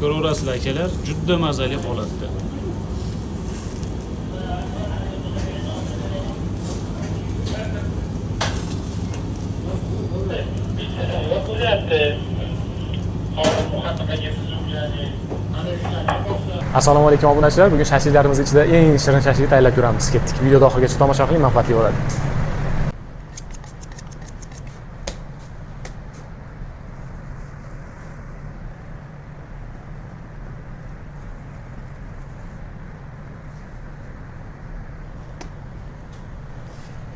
Ko'raverasizlar akalar, juda mazali holatda. Assalomu alaykum obunachilar. Bugun shashliklarimiz ichida eng shirin shashlikni tayyorlab ko'ramiz. Ketdik. Videoda oxirigacha tomosha qiling, manfaatli bo'ladi.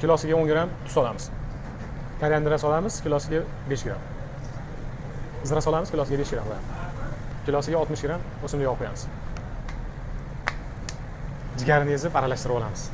Kilosiga 10 gram tuz solamiz. Koriandr solamiz, kilosiga 5 gram. Zira solamiz, kilosiga 5 gram. Kilosiga 60 gram o'simlik yog'i qo'yamiz. Jigarini ezib aralashtirib olamiz.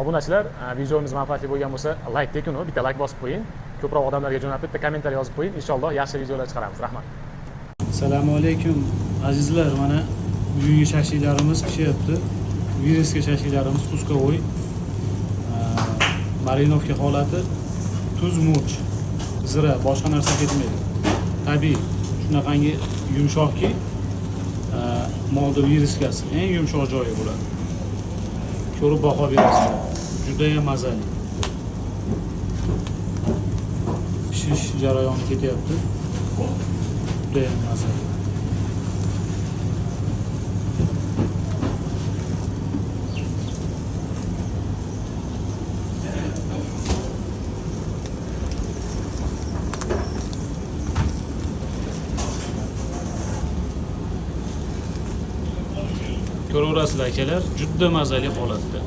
Obunachilar, videomiz manfaatli bo'lgan bo'lsa, like tekinu, bitta like bosib qo'ying. Ko'proq odamlarga jo'natib, bitta kommentariy yozib qo'ying. Inshaalloh yaxshi videolar chiqaramiz. Rahmat. Assalomu alaykum azizlar, mana bugungi shashliklarimiz pishyapti. Virusga shashliklarimiz kuskovoy. Marinovka holati, tuz, murch, zira, boshqa narsa ketmaydi. Tabiiy, shunaqangi yumshoqki, molda viruskasi eng yumshoq joyi bo'ladi. Ko'rib baho berasizlar. Juda ham mazali. Pishish jarayoni ketyapti. Juda ham mazali. Ko'raverasizlar akalar, juda mazali holatda.